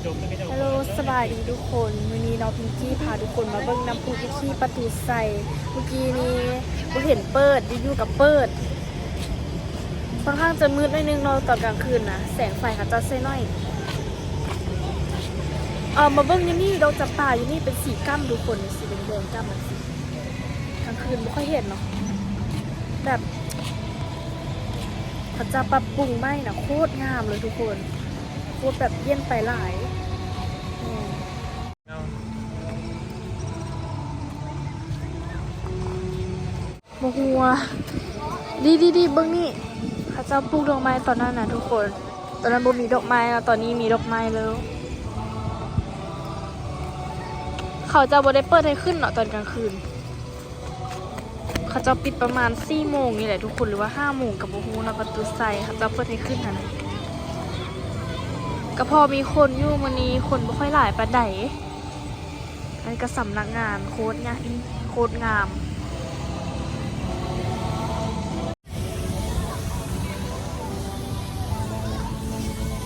ຮາໂລ ສະບາຍດີທຸກຄົນ. ມື້ນີ້ເນາະ ພິງກີ້ພາທຸກຄົນມາເບິ່ງນ້ຳພຸທີ່ປະຕູໄຊ. ເມື່ອກີ້ນີ້ບໍ່ເຫັນເປີດ, ຢູ່ໆກໍເປີດ. ຄ່ອນຂ້າງຈະມືດໜ້ອຍໜຶ່ງເນາະ ຕອນກາງຄືນນະ ແສງໄຟເຂົາເຈົ້າໃຊ້ໜ້ອຍ. ເອົາມາເບິ່ງຢູ່ນີ້ ດອກຈຳປາຢູ່ນີ້ເປັນສີກ້ຳທຸກຄົນ, ສີແດງໆກ້ຳຈັ່ງຊີ້. ກາງຄືນບໍ່ຄ່ອຍເຫັນເນາະ ແບບເຂົາເຈົ້າປັບປຸງໃໝ່ນະ ໂຄດງາມເລີຍທຸກຄົນ. ໂຄດແບບປ່ຽນໄປຫຼາຍ. ບໍ່ຮູ້ວ່າ ດີໆໆ ເບິ່ງນີ້ ເຂົາເຈົ້າປູກດອກໄມ້ຕອນນັ້ນນະທຸກຄົນ. ຕອນນັ້ນບໍ່ມີດອກໄມ້ເນາະ, ຕອນນີ້ມີດອກໄມ້ແລ້ວ. ເຂົາເຈົ້າບໍ່ໄດ້ເປີດໃຫ້ຂຶ້ນເນາະຕອນກາງຄືນ. ເຂົາເຈົ້າປິດປະມານສີ່ໂມງນີ້ແຫຼະທຸກຄົນ ຫຼືວ່າຫ້າໂມງກໍບໍ່ຮູ້ເນາະ. ປະຕູໄຊເຂົາເຈົ້າເປີດໃຫ້ຂຶ້ນຫັ້ນນະ ກໍພໍມີຄົນຢູ່. ມື້ນີ້ຄົນບໍ່ຄ່ອຍຫຼາຍປານໃດ. ອັນນີ້ກໍສຳນັກງານ ໂຄດໃຫຍ່ ໂຄດງາມ.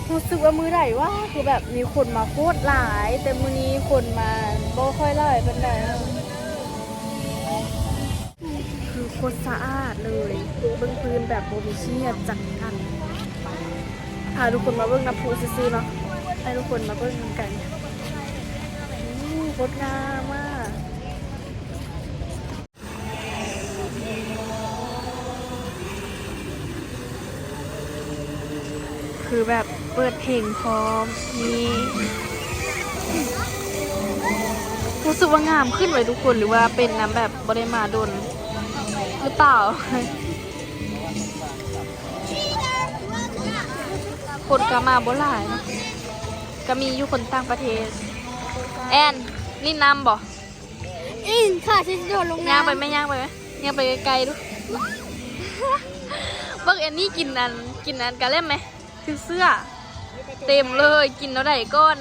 ຮູ້ສຶກວ່າມື້ໃດວະ ຄືແບບມີຄົນມາໂຄດຫຼາຍ, ແຕ່ມື້ນີ້ຄົນມາບໍ່ຄ່ອຍຫຼາຍປານໃດ. ຄືໂຄດສະອາດເລີຍ, ເບິ່ງພື້ນແບບບໍ່ມີຂີ້ເຫຍື້ອຈັກອັນ. ພາທຸກຄົນມາເບິ່ງນ້ຳພຸຊື່ໆເນາະ, ໃຫ້ທຸກຄົນມາເບິ່ງນຳກັນ. ໂອ້ ໂຄດງາມອະ. ຄືແບບເປີດເພງພ້ອມ ນີ້ ຮູ້ສຶກວ່າງາມຂຶ້ນເວີຍທຸກຄົນ ຫຼືວ່າເປັນນຳແບບບໍ່ໄດ້ມາດົນຫຼືເປົ່າ? ຄົນກໍມາບໍ່ຫຼາຍເນາະ, ກໍມີຢູ່ຄົນຕ່າງປະເທດ. ແອນ ຫຼິ້ນນ້ຳບໍ່? ອີ ຂ້າຊິໂດດລົງນ້ຳ. ຍ່າງໄປແມ່ ຍ່າງໄປແມ່ ຍ່າງໄປໄກໆດູ. ເບິ່ງແອນນີ້ກິນອັນ ກິນອັນກະແລັມແມ ຖືກເສື້ອເຕັມເລີຍ. ກິນແນວໃດກ່ອນ?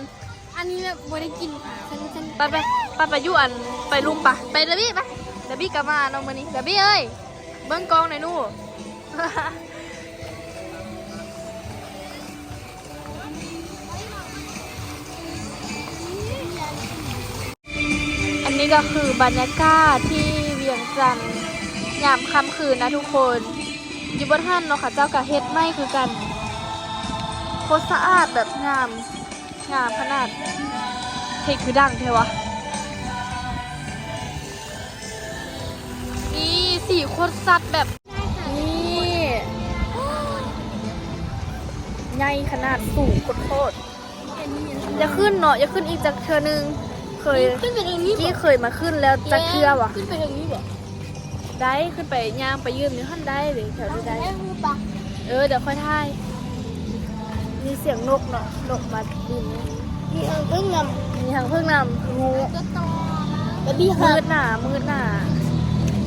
ອັນນີ້ແບບບໍ່ໄດ້ກິນ. ໄປ ໄປ ໄປ ໄປຢູ່ອັນ ໄປລຸ່ມປະ ໄປເດີບີ ໄປ ເດີບີກັບມາເນາະມື້ນີ້. ເດີບີເອີຍ ເບິ່ງກ້ອງໜ້ອຍໜູ. ອັນນີ້ກໍຄືບັນຍາກາດທີ່ວຽງຈັນຍາມຄ່ຳຄືນນະທຸກຄົນ. ຢູ່ບ່ອນຫັ້ນເນາະ ເຂົາເຈົ້າກໍເຮັດໃໝ່ຄືກັນ. ໂຄດສະອາດ ແບບງາມ ງາມຂະໜາດ. ເຮັດຄືດັງແທ້ວະ. ນີ້ ສີໂຄດຊັດແບບ ນີ້ ໃຫຍ່ຂະໜາດ ສູງໂຄດໆ. ຢາກຂຶ້ນເນາະ ຢາກຂຶ້ນອີກຈັກເທື່ອໜຶ່ງ. ເຄີຍ ຂຶ້ນໄປເທິງນີ້ບໍ່? ກີ້ເຄີຍມາຂຶ້ນແລ້ວຈັກເທື່ອຫວາ? ຂຶ້ນໄປເທິງນີ້ບໍ່? ໄດ້ ຂຶ້ນໄປ ຍ່າງໄປຢືນຢູ່ຫັ້ນໄດ້ເດ ແຖວນີ້ໄດ້. ເອີ ດຽວຄ່ອຍຖ່າຍ. ມີສຽງນົກເນາະ ນົກມາບິນ. ມີຮັງເຜິ້ງນຳ ມີຮັງເຜິ້ງນຳ. ງູ ແບບນີ້ ມືດໜາ ມືດໜາ.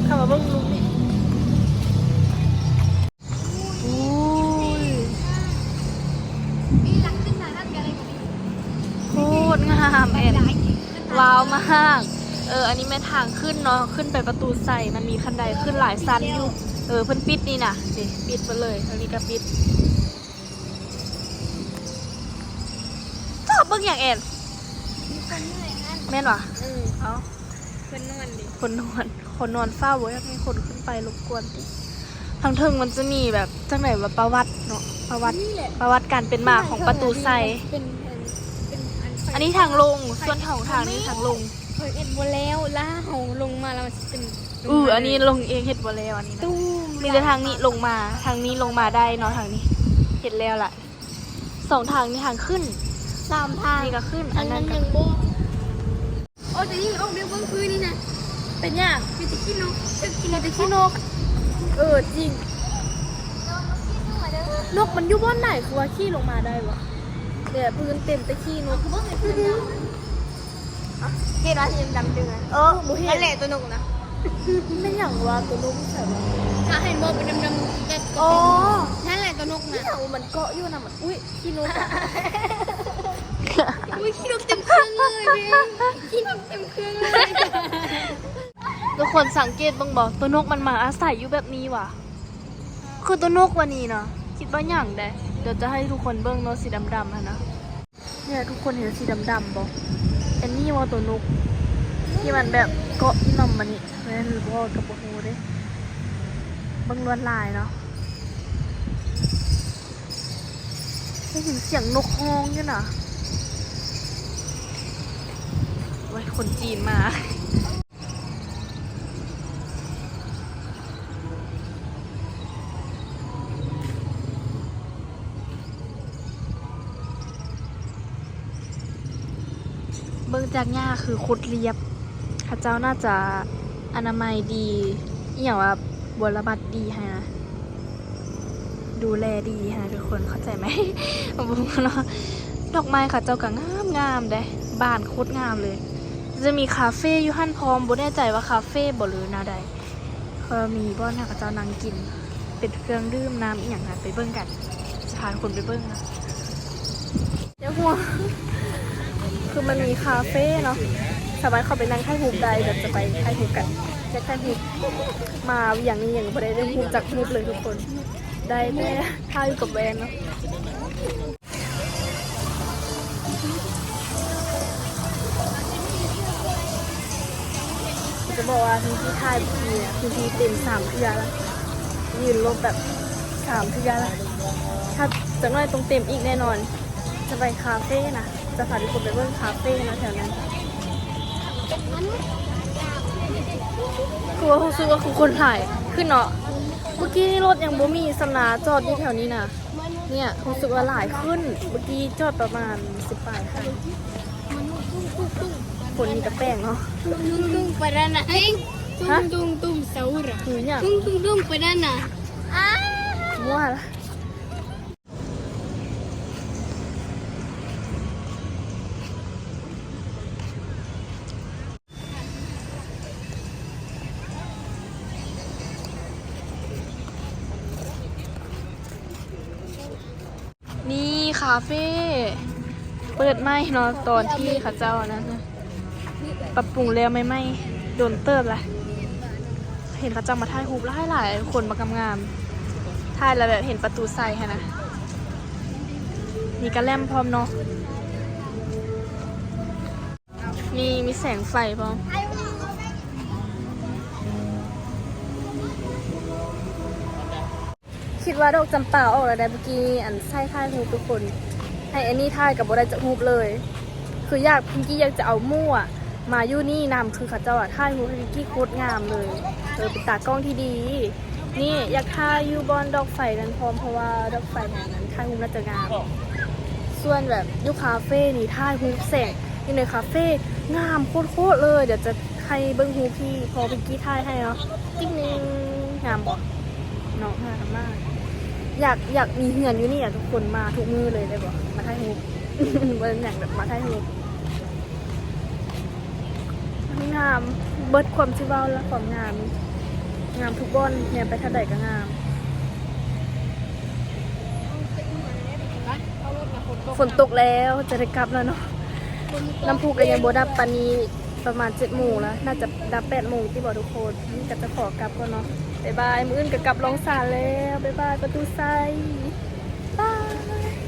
ເຂົ້າມາເບິ່ງລຸ່ມນີ້. ໂອ້ຍ ໂຄດງາມແອນ ວ້າວມາກ. ເອີ ອັນນີ້ແມ່ນທາງຂຶ້ນເນາະ ຂຶ້ນໄປປະຕູໄຊ. ມັນມີຂັ້ນໄດຂຶ້ນຫຼາຍຊັ້ນຢູ່. ເອີ ເພິ່ນປິດນີ້ນະ ນີ້ ປິດໄປເລີຍ. ທາງນີ້ກໍປິດ. ຈອບເບິ່ງຫຍັງແອນ? ມີຄົນເມື່ອຍຫັ້ນ. ແມ່ນຫວາ? ເອີ ເອົ້າ ເພິ່ນນອນເດ ເພິ່ນນອນ. ຄົນນອນເຝົ້າ ບໍ່ຢາກໃຫ້ຄົນຂຶ້ນໄປລົບກວນຕິ. ທາງເທິງມັນຈະມີແບບ ຈັ່ງໃດວ່າ ປະຫວັດເນາະ ປະຫວັດ ປະຫວັດການເປັນມາຂອງປະຕູໄຊ. ອັນນີ້ທາງລົງ ສ່ວນຂອງທາງນີ້ທາງລົງ. ເຂົາເຮັດບໍ່ແລ້ວ ລາເຮົາລົງມາແລ້ວມັນຊິເປັນ. ເອີ ອັນນີ້ລົງເອງ ເຮັດບໍ່ແລ້ວອັນນີ້ນະ. ມີແຕ່ທາງນີ້ລົງມາ ທາງນີ້ລົງມາໄດ້ເນາະ. ທາງນີ້ເຮັດແລ້ວລະ ສອງທາງນີ້ ທາງຂຶ້ນ ສາມທາງ ນີ້ກໍຂຶ້ນ. ອັນນັ້ນກໍ ໂອ້ຍ ແຕ່ນີ້ອອກເບິ່ງຄືນີ້ນະ. ເປັນຫຍັງ? ມີແຕ່ຂີ້ນົກ ເອີ ຈິງ. ນົກມັນຢູ່ບ່ອນໃດ ຄືວ່າຂີ່ລົງມາໄດ້ຫວາ? ແຕ່ພື້ນເຕັມແຕ່ຂີ້ນົກ. ເຫັນວ່າສີດຳໆ ເອີ ບໍ່ເຫັນ. ນັ້ນແຫຼະຕົວນົກນະ. ແມ່ນຫຍັງວະ ຕົວນົກໃສວະ? ຖ້າເຫັນບໍ່ເປັນດຳໆ ແຕ່ ອໍ ນັ້ນແຫຼະຕົວນົກນະ. ອີຫຍັງວະ ມັນເກາະຢູ່ນະ ມັນ ອຸ້ຍ ຂີ້ນົກອະ. ອຸ້ຍ ຂີ້ນົກເຕັມເຄື່ອງເລີຍ ຂີ້ນົກເຕັມເຄື່ອງເລີຍ. ທຸກຄົນສັງເກດເບິ່ງບໍ່ ຕົວນົກມັນມາອາໄສຢູ່ແບບນີ້ຫວາ? ຄືຕົວນົກວະນີ້ນະ ຄິດວ່າຫຍັງໃດ. ດຽວຈະໃຫ້ທຸກຄົນເບິ່ງເນາະ ສີດຳໆຫັ້ນນະ. ໃນ ແຕ່ທຸກຄົນເຫັນສີດຳໆບໍ່? ອັນນີ້ວ່າໂຕນົກທີ່ມັນແບບເກາະອີ່ໜ່ອມມານີ້ ແມ່ນຫຼືບໍ່ກໍບໍ່ຮູ້ເດ້. ເບິ່ງລວດລາຍເນາະ. ໄດ້ຍິນສຽງນົກຮ້ອງຢູ່ນະ. ໂອ້ຍ ຄົນຈີນມາ. ເບິ່ງຈາກຫຍ້າຄືຄົດລຽບ. ເຂົາເຈົ້າໜ້າຈະອະນາໄມດີ ອີ່ຫຍັງວ່າ ບົວລະບັດດີຫັ້ນນະ. ດູແລດີຫັ້ນນະທຸກຄົນ ເຂົ້າໃຈໄໝ? ບໍ່ຮູ້ເນາະ. ດອກໄມ້ເຂົາເຈົ້າກໍງາມໆເດ້ ບານໂຄດງາມເລີຍ. ຈະມີຄາເຟຢູ່ຫັ້ນພ້ອມ ບໍ່ແນ່ໃຈວ່າຄາເຟບໍ່ ຫຼືແນວໃດ. ເຂົາມີບ່ອນໃຫ້ເຂົາເຈົ້ານັ່ງກິນ ເປັນເຄື່ອງດື່ມນ້ຳອີ່ຫຍັງຫັ້ນ ໄປເບິ່ງກັນ. ຈະພາທຸກຄົນໄປເບິ່ງນະ. ຢ່າຫ່ວງ ຄືມັນມີຄາເຟເນາະ ສາມາດເຂົ້າໄປນັ່ງຖ່າຍຮູບໄດ້. ແບບຈະໄປຖ່າຍຮູບກັນ ຢາກຖ່າຍຮູບ. ມາຫວຽງນີ້ຍັງບໍ່ໄດ້ໄດ້ຮູບຈັກຮູບເລີຍທຸກຄົນ. ໄດ້ແຕ່ຖ່າຍຢູ່ກັບແວ່ນເນາະ. ຈະບອກວ່າທີ່ຖ່າຍເມື່ອກີ້ນະ ຄືທີ່ເຕັມສາມເທື່ອລະ ຢືນລົບແບບສາມເທື່ອລະ. ຖ້າຈັກໜ້ອຍຕ້ອງເຕັມອີກແນ່ນອນ. ຈະໄປຄາເຟນະ ຈະພາທຸກຄົນໄປເບິ່ງຄາເຟນະແຖວນັ້ນ. ຄືວ່າຮູ້ສຶກວ່າຄືຄົນຫຼາຍຂຶ້ນເນາະ. ເມື່ອກີ້ນີ້ລົດຍັງບໍ່ມີຊ້ຳນາ ຈອດຢູ່ແຖວນີ້ນະ. ເນ່ຍ ຮູ້ສຶກວ່າຫຼາຍຂຶ້ນ ເມື່ອກີ້ຈອດປະມານສິບປາຍຄັນ. ຄົນນີ້ກໍແປກເນາະ. Tung tung tung parana. Ting. Tung tung tung saura. ຄືຫຍັງ? Tung tung tung parana. ມົວລະ. ນີ້ຄາເຟເປີດໃໝ່ເນາະ ຕອນທີ່ເຂົາເຈົ້າອັນນັ້ນນະ ປັບປຸງແລ້ວໃໝ່ໆ ດົນເຕີບລະ. ເຫັນເຂົາເຈົ້າມາຖ່າຍຮູບຫຼາຍໆ ຄົນບັກງາມໆ ຖ່າຍແລ້ວແບບເຫັນປະຕູໄຊຫັ້ນນະ. ມີກະແລັມພ້ອມເນາະ. ມີ ມີແສງໄຟພ້ອມ. ຄິດວ່າດອກຈຳປາອອກແລ້ວໄດ໋ ເມື່ອກີ້ນີ້ ອັນໃສ່ຖ່າຍຮູບທຸກຄົນ ໃຫ້ແອນນີ້ຖ່າຍກໍບໍ່ໄດ້ຈັກຮູບເລີຍ. ຄືຢາກ ພິງກີ້ຢາກຈະເອົາໝູ່ອະມາຢູ່ນີ້ນຳ ຄືເຂົາເຈົ້າອະຖ່າຍຮູບໃຫ້ພິງກີ້ໂຄດງາມເລີຍ. ເອີ ເປັນຕາກ້ອງທີ່ດີ. ນີ້ຢາກຖ່າຍຢູ່ບ່ອນດອກໄຟນັ້ນພ້ອມ ເພາະວ່າດອກໄຟນັ້ນຖ່າຍຮູບໜ້າຈະງາມ. ສ່ວນແບບຢູ່ຄາເຟນີ້ ຖ່າຍຮູບແສງຢູ່ໃນຄາເຟງາມໂຄດໆເລີຍ. ດຽວຈະໃຫ້ເບິ່ງຮູບທີ່ພໍ່ພິງກີ້ຖ່າຍໃຫ້ເນາະ ຈິກໜຶ່ງ. ງາມບໍ່ເນາະ? ງາມມາກ. ຢາກ ຢາກມີເຮືອນຢູ່ນີ້ອະທຸກຄົນ ມາທຸກມື້ເລີຍໄດ້ບໍ່? ມາຖ່າຍຮູບ ບໍ່ແມ່ນຫຍັງ ແບບມາຖ່າຍຮູບ. ງາມ ເບິດຄວາມຊິເວົ້າລະ ຄວາມງາມ ງາມທຸກບ່ອນ ແນມໄປທາງໃດກໍງາມ. ຝົນຕົກແລ້ວ ຈະໄດ້ກັບແລ້ວເນາະ. ນ້ຳພຸກໍຍັງບໍ່ດັບປານນີ້ ປະມານເຈັດໂມງລະ ໜ້າຈະດັບແປດໂມງຕິບໍທຸກຄົນ. ນີ້ກໍຈະຂໍກັບກ່ອນເນາະ. ບາຍບາຍ. ມື້ອື່ນກໍກັບລ່ອງສານແລ້ວ. ບາຍບາຍ ປະຕູໄຊ. ບາຍ.